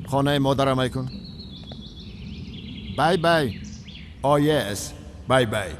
Хонаи модарам айкун. Bye bye. Oh yes, bye bye.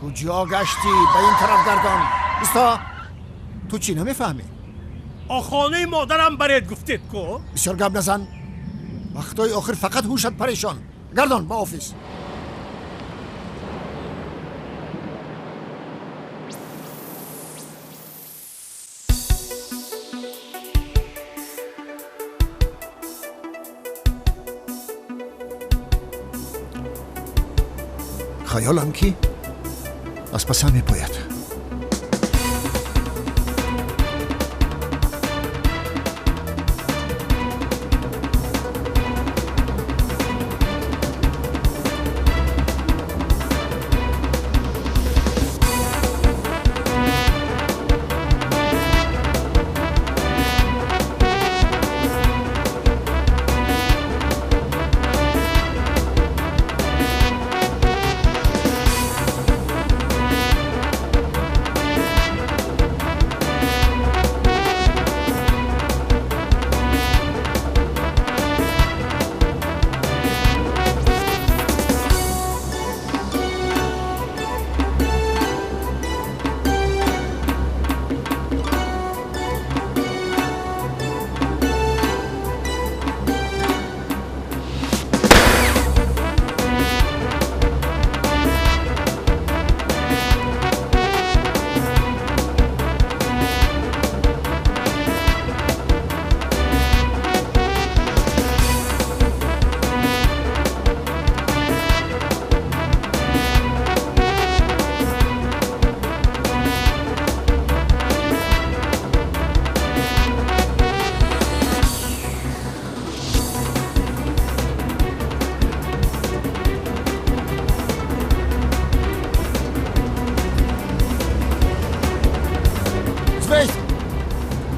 Куҷо гаштӣ? Ба ин тараф гардон. Уста, ту чӣ намефаҳмӣ? Хонаи модарам баред гуфтед ку? Бисёр гап назан. Вақтҳои охир фақат ҳушат парешон. Гардон ба офис. Хаёлам ки аз пасам мепояд.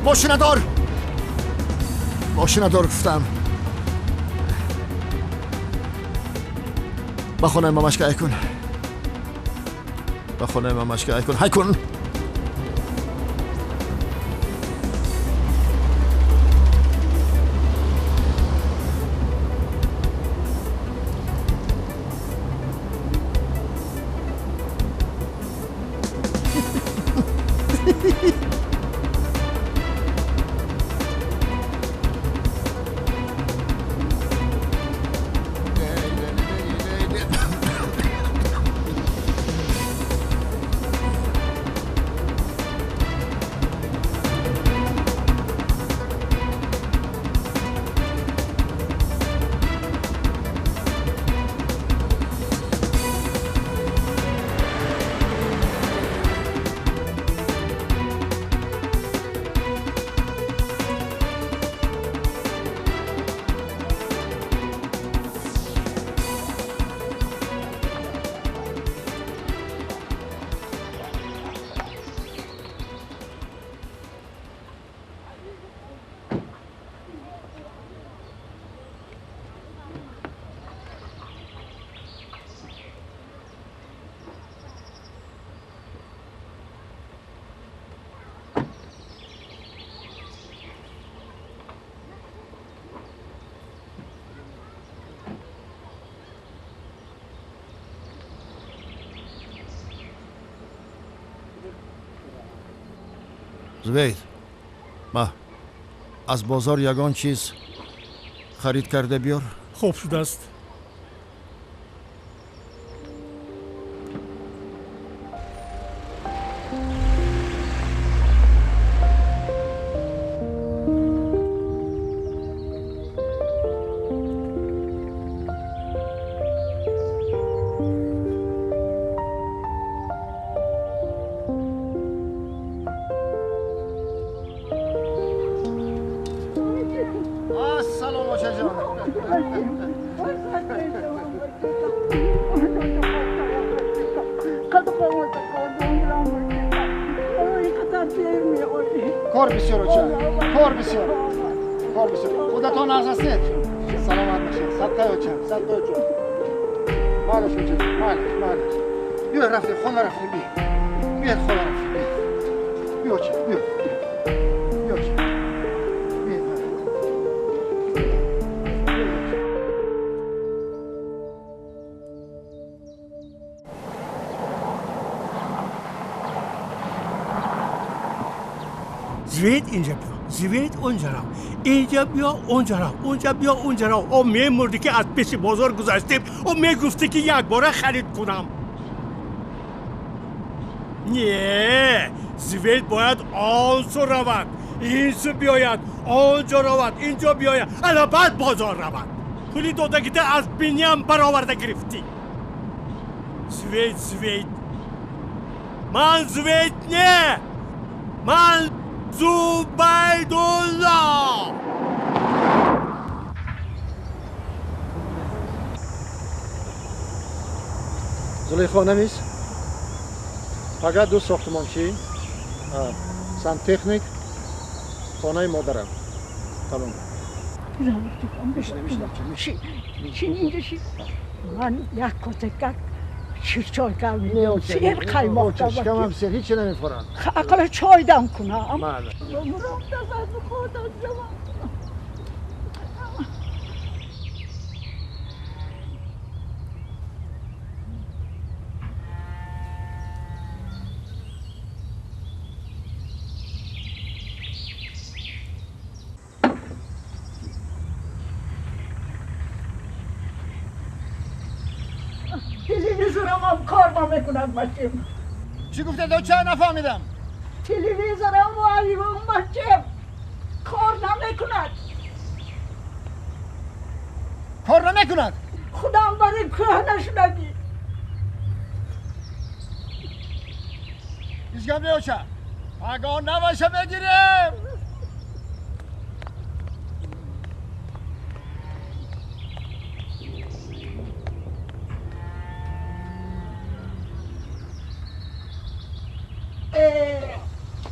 Мошинадор, мошинадор гуфтам. Ба хонаи мамашка айкун, ба хонаи мамашка айкун, ҳайкун. Зубейд, ма аз бозор ягон чиз харид карда биёр. Хуб шудааст. Кор бисёр оча, кор бисёр, кор бисёр. Худатон аз ҳастед? Саломат бошед. Садқаи очам, садқаи очам. Майлаш оча, майлаш, майлаш. Биё рафтем, хона рафтем, биё. Биё хона рафтем, биё. Биё оча, биё. Биё оча. Биё. Звед инҷа биё, звед онҷа рав, инҷа биё, онҷа рав, онҷа биё, онҷа рав. О мемурдӣ ки аз пеши бозор гузаштем, о мегуфтӣ ки якбора харид кунам. Не, звед бояд он су равад, ин су биёяд, онҷо равад, инҷо биёяд, ана баъд бозор равад. Пули додагита аз биниам бароварда гирифтӣ. Звед, звед. Ман звед не, ман Зубайдулло! Зулейхо намис? Фақат ду сохтмончӣ, сантехник, хонаи модарам. Тамом. Шин инҷа шин. Ман як котакак ширчой кардем. Сер қаймоқ кардам. Шикамам сер, ҳеч намехӯрам. Ақала чой дам кунам. Бале. телевизорам кор намекунад бачем. Чӣ гуфте доча, нафаҳмидам. Телевизорам айвон бачем кор намекунад. Кор намекунад? Худам барои кӯҳна шудагӣ. Ҳеҷ гап не оча, пагоҳ наваша мегирем.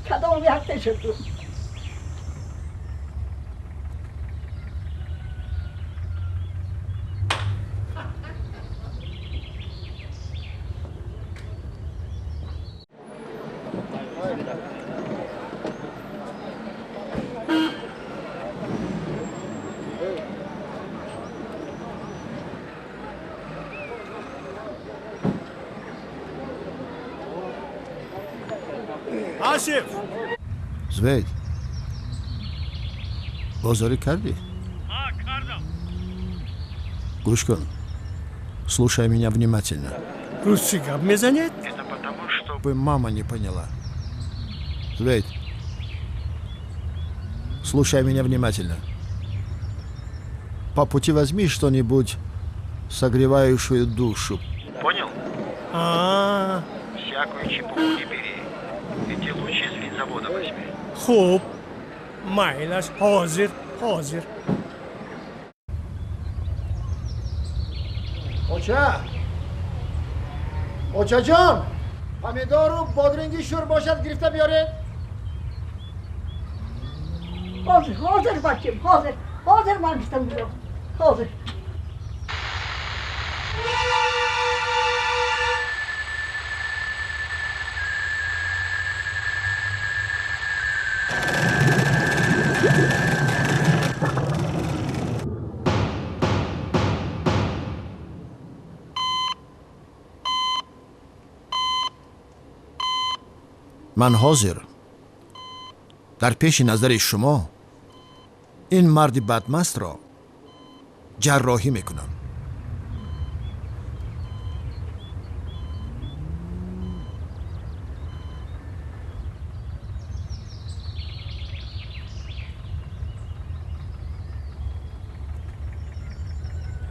Кадом якта шуд? Ашиф! Звед, бозорӣ кардӣ? Ҳа, кардам. Гӯш кун. Слушай меня внимательно. Русчи гап мезанед? Это потому, чтобы мама не поняла. Звед, слушай меня внимательно. По пути возьми что-нибудь, согревающую душу. Понял? А-а-а. Всякую чепуху не бери. Иди лучше из винзавода возьми. Хуб, майлаш, ҳозир, ҳозир. Оча! Очаҷон! Помидору бодринги шур бошад гирифта биёред. Ҳозир, ҳозир бачем, ҳозир, ҳозир ман гирифтам биёрам. Ҳозир. Ман ҳозир дар пеши назари шумо ин марди бадмастро ҷарроҳӣ мекунам.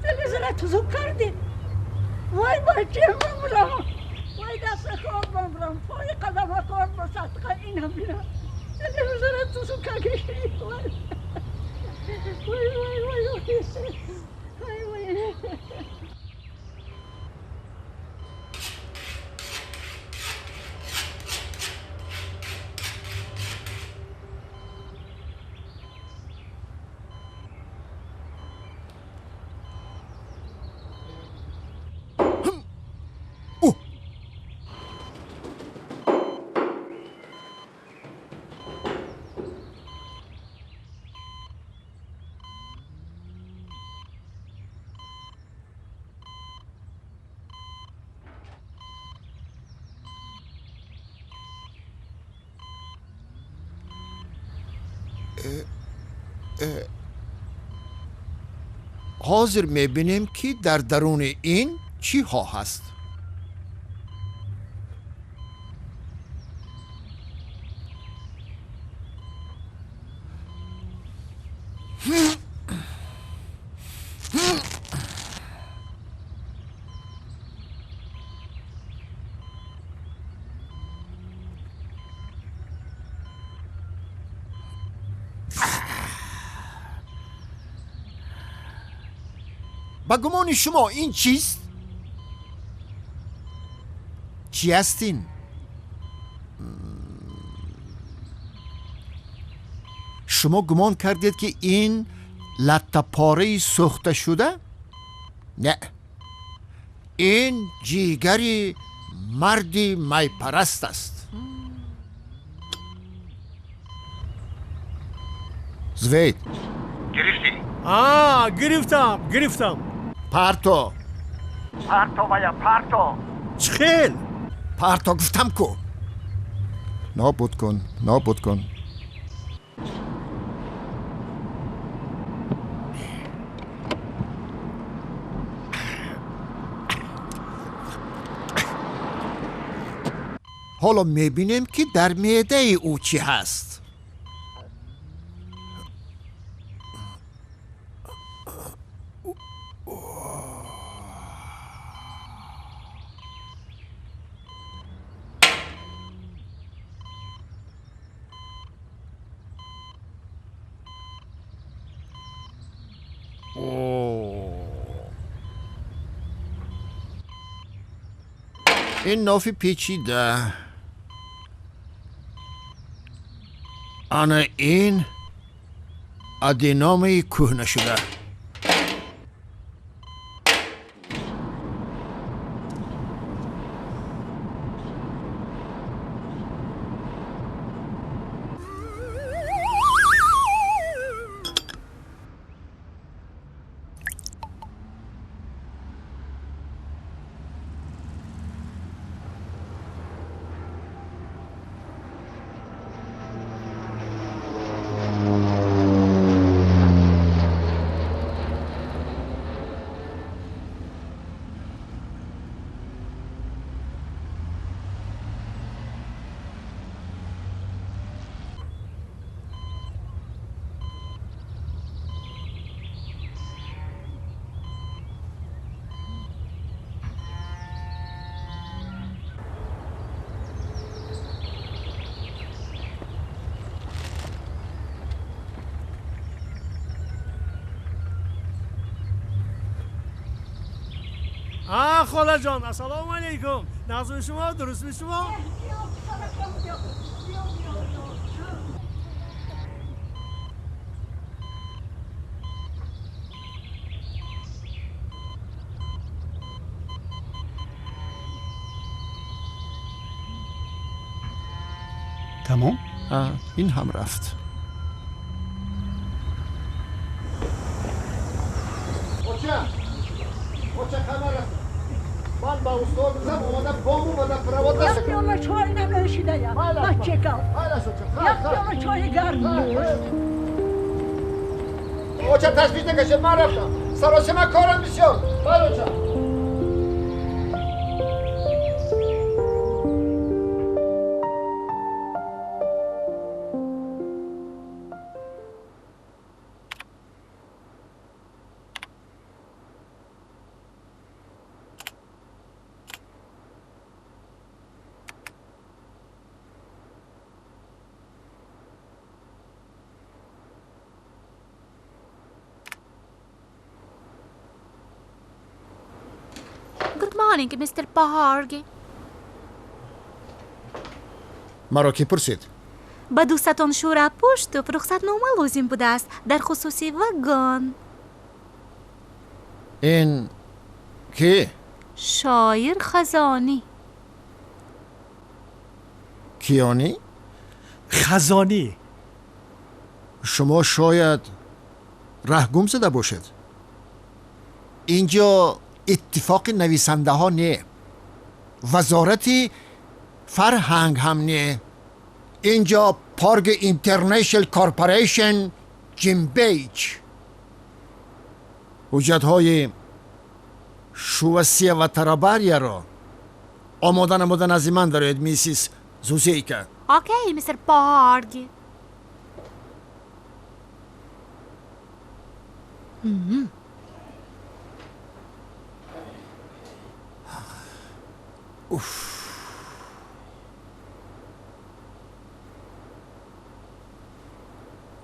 Телевизора тузук кардӣ? Вой бачем, бамрам, вой даста кор бамрам, пои қадама кор босадқа инам бина. Телевизора тузук кардӣ. Вой вой вой вой вой вой. Ҳозир мебинем, ки дар даруни ин чиҳо ҳаст. Ба гумони шумо ин чист? Чӣ аст ин? Шумо гумон кардед, ки ин латтапораи сӯхташуда? Не, ин ҷигари марди майпараст аст. Звейд. Гирифтӣ? Гирифтам, гирифтам. Парто. Парто вая, парто. Чӣ хел? Парто гуфтам ку. Нобуд кун, нобуд кун. Ҳоло мебинем, ки дар меъдаи ӯ чӣ ҳаст. Ин нофи печида, ана ин аденомаи кӯҳнашуда. Холаҷон, ассалому алайкум. Нағзми шумо, дурустми шумо? Тамом. Ин ҳам рафт. Оча, оча, хабар рафт. Ман ба устод зам омада бому ва провод. Як пиёла чой нанӯшидаям, бачакам, як пиёла чои гарм. Оча, ташвиш накашед, ман рафтам. Саросима, корам бисёр. Хайр, оча. Good morning, Mr. Bahargi. Маро кӣ пурсид? Ба дӯстатон Шура Пуштов рухсатнома лозим будааст дар хусуси вагон. Ин кӣ? Шоир Хазонӣ. Киёнӣ? Хазонӣ. Шумо шояд раҳ гум зада бошед. Инҷо иттифоқи нависандаҳо не, вазорати фарҳанг ҳам не. Инҷо Парг Интернешнл Корпорейшн Ҷимбейҷ. Ҳуҷҷатҳои Шувасия ва Тарабарияро омода намуда назди ман дароед, миссис Зузейка. Окей, мистер Парги. Уф.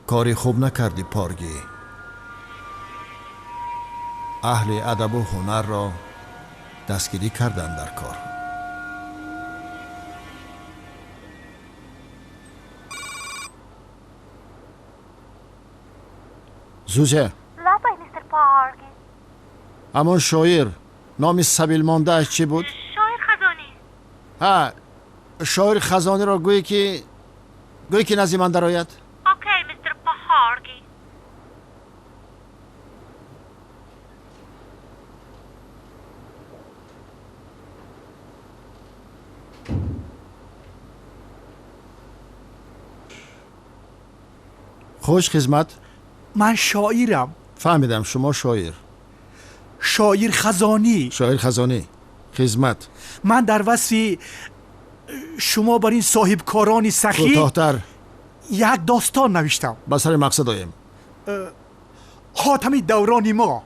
Кори хуб накардӣ, Паргӣ. Аҳли адабу ҳунарро дастгирӣ карданд дар кор. Зузе. Лабай, мистер Парги. Ҳамон шоир номи сабилмондааш чӣ буд? Шоир Хазонӣ. Ҳа, шоир Хазониро гӯе ки назди ман дарояд. Окей, мистер Парги. Хуш хизмат. Ман шоирам. Фаҳмидам, шумо шоир. Шоир Хазонӣ. Шоир Хазонӣ. Хизмат. Ман дар васфи шумо бар ин соҳибкорони сахӣ кӯтоҳтар як достон навиштам. Ба сари мақсад оем. Хотами даврони мо.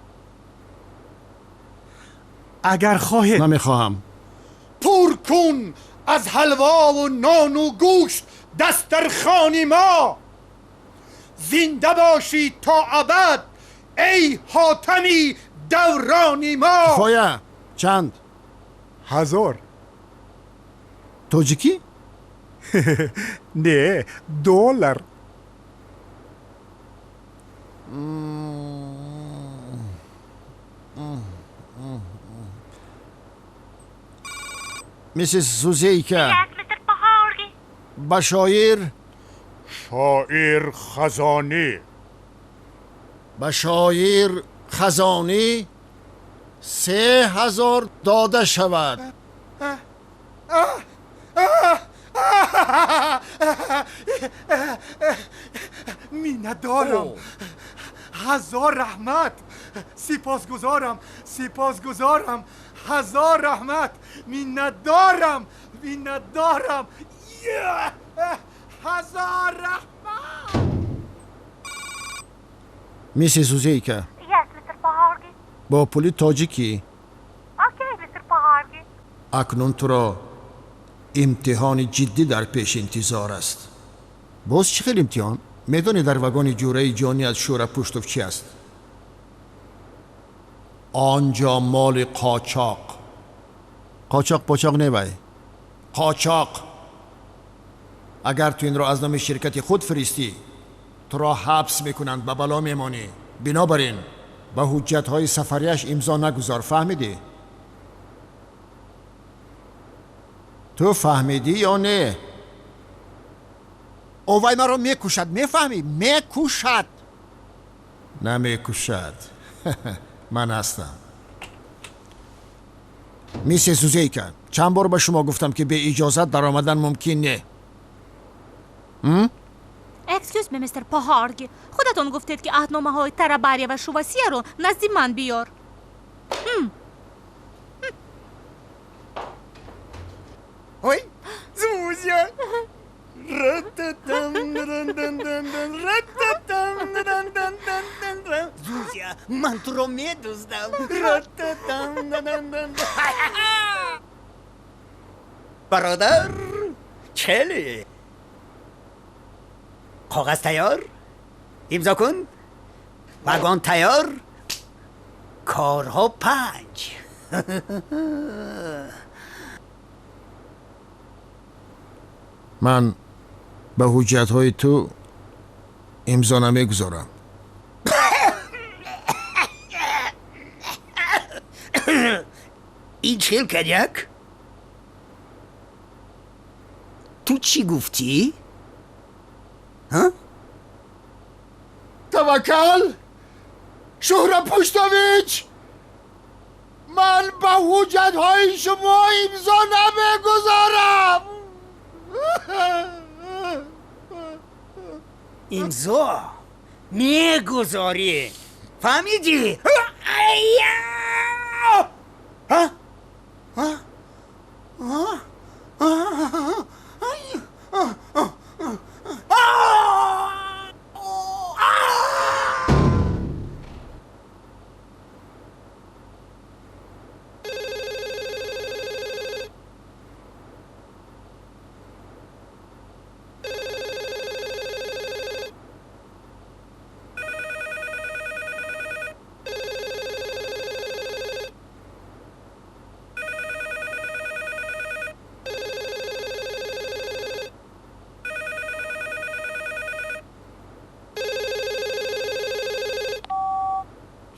Агар хоҳед. Намехоҳам. Пур кун аз ҳалвову нону гӯшт дастархони мо. Зинда бошӣ то абад эй ҳотами даврони мо. Кифоя. Чанд? 1000. Тоҷикӣ? Не, доллар. Миссис Зузейка. Yes, мистер Парги. Ба шоир шоир Хазонӣ. Ба шоир Хазонӣ 3000 дода шавад. Миннатдорам. 1000 раҳмат. Сипосгузорам, сипосгузорам. 1000 раҳмат. Миннатдорам, миннатдорам. 1000 раҳмат. Миссис Зузейка. Yes, мистер Парги. Бо пули тоҷикӣ. Окей, мистер Парги. Акнун туро имтиҳони ҷиддӣ дар пеш интизор аст. Боз чӣ хел имтиҳон? Медонӣ дар вагони ҷураи ҷонӣ аз Шӯрапуштов чи аст? Он ҷо моли қочоқ. Қочоқ почоқ не вай. Қочоқ. Агар ту инро аз номи ширкати худ фиристӣ, туро ҳабс мекунанд, ба бало мемонӣ. Бинобар ин ба ҳуҷҷатҳои сафарияш имзо нагузор, фаҳмидӣ? Ту фаҳмидӣ ё не? Овай маро мекушад, мефаҳмӣ? Мекушад. Намекушад. Ман ҳастам. Миссис Зузейка, чанд бор ба шумо гуфтам, ки бе иҷозат даромадан мумкин не. Excuse me, мистер Парги. Худатон гуфтед, ки аҳдномаҳои Тарабария ва Шувасияро назди ман биёр. Ой, Зузя! Зузя, ман туро медуздам. Бародар, чели? Коғаз тайёр? Имзо кун. Вагон тайёр? Корҳо 5. Ман ба ҳуҷҷатҳои ту имзо намегузорам. Ин чел коньяк? Ту чӣ гуфтӣ? Таваккал Шӯҳрапуштович, ман ба ҳуҷҷатҳои шумо имзо намегузорам. имзо мегузорӣ. Фаҳмидӣ?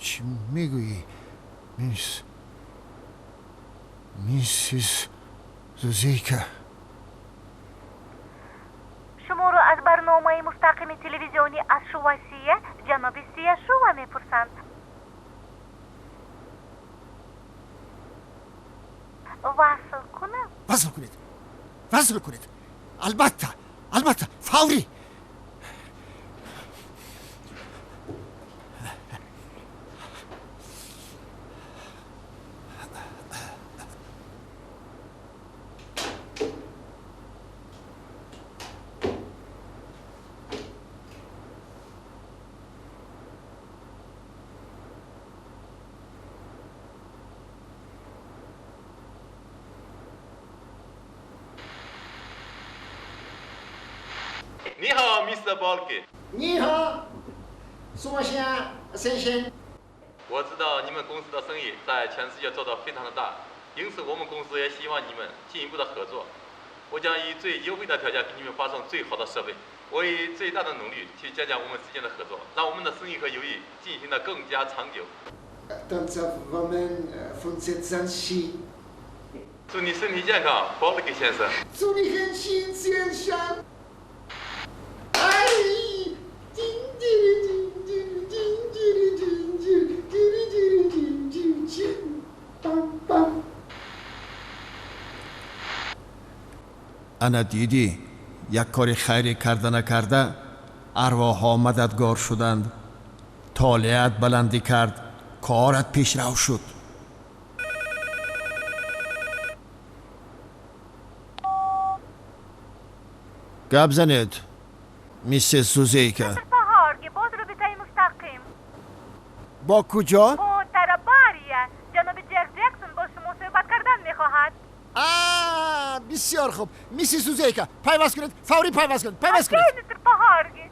Чӣ мегӯӣ, миссис Зузейка? Шуморо аз барномаи мустақими телевизионӣ аз Шувасия ҷаноби Сияшува мепурсанд. Васл кунам? Васл кунед, васл кунед, албатта, албатта, фаврӣ. 你好，Mr. Borg。 你好，苏先生。 我知道你们公司的生意在全世界做得非常的大，因此我们公司也希望你们进一步的合作。我将以最优惠的条件给你们发送最好的设备，我以最大的努力去加强我们之间的合作，让我们的生意和友谊进行得更加长久。祝你身体健康，鲍尔先生。 祝你很新先生。 Ана дидӣ, як кори хайре карда накарда арвоҳҳо мададгор шуданд, толеат баландӣ кард, корат пешрав шуд. Гап занед, миссис Сузейка. Паҳорги, боз робитаи мустақим. Бо куҷо? Бо Тарабария. Ҷаноби Ҷек Ҷексон бо шумо суҳбат кардан мехоҳад. Бисёр хуб, миссис Сузейка, пайваст кунед, фаврӣ пайваст кунед, пайваст кунед. Мистер Паҳорги.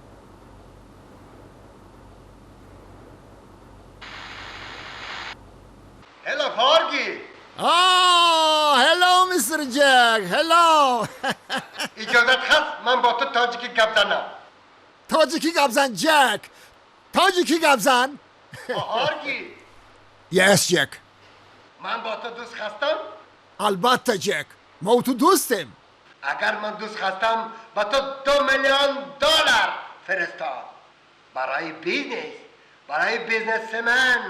Hello, Porgy. Hello, Mr. Jack, hello. Иҷозат ҳаст ман бо ту тоҷикӣ гап занам? Тоҷикӣ гап зан, Ҷек, тоҷикӣ гап зан. Паҳорги. Yes, Jack. Ман бо ту дӯст ҳастам? Албатта, Ҷек, мо ту дӯстем. Агар ман дӯст ҳастам, ба ту 2 миллион доллар фиристод барои бизнес, барои бизнесмен,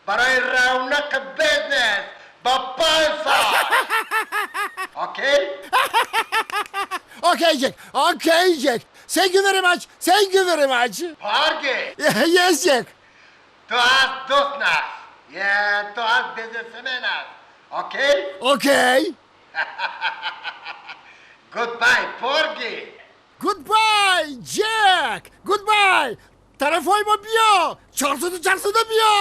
барои равнақи бизнес ба 5 сол. Okay? Okay, Jack, okay, Jack. Thank you very much. Thank you very much. Porgy. Yes, Jack. ту аз дӯст наст, ту аз бизнесмен аст. Okay? Okay. Goodbye, Porgy. Goodbye, Jack. Goodbye. Тарафҳои мо биё. Чорсуду чарсуду биё.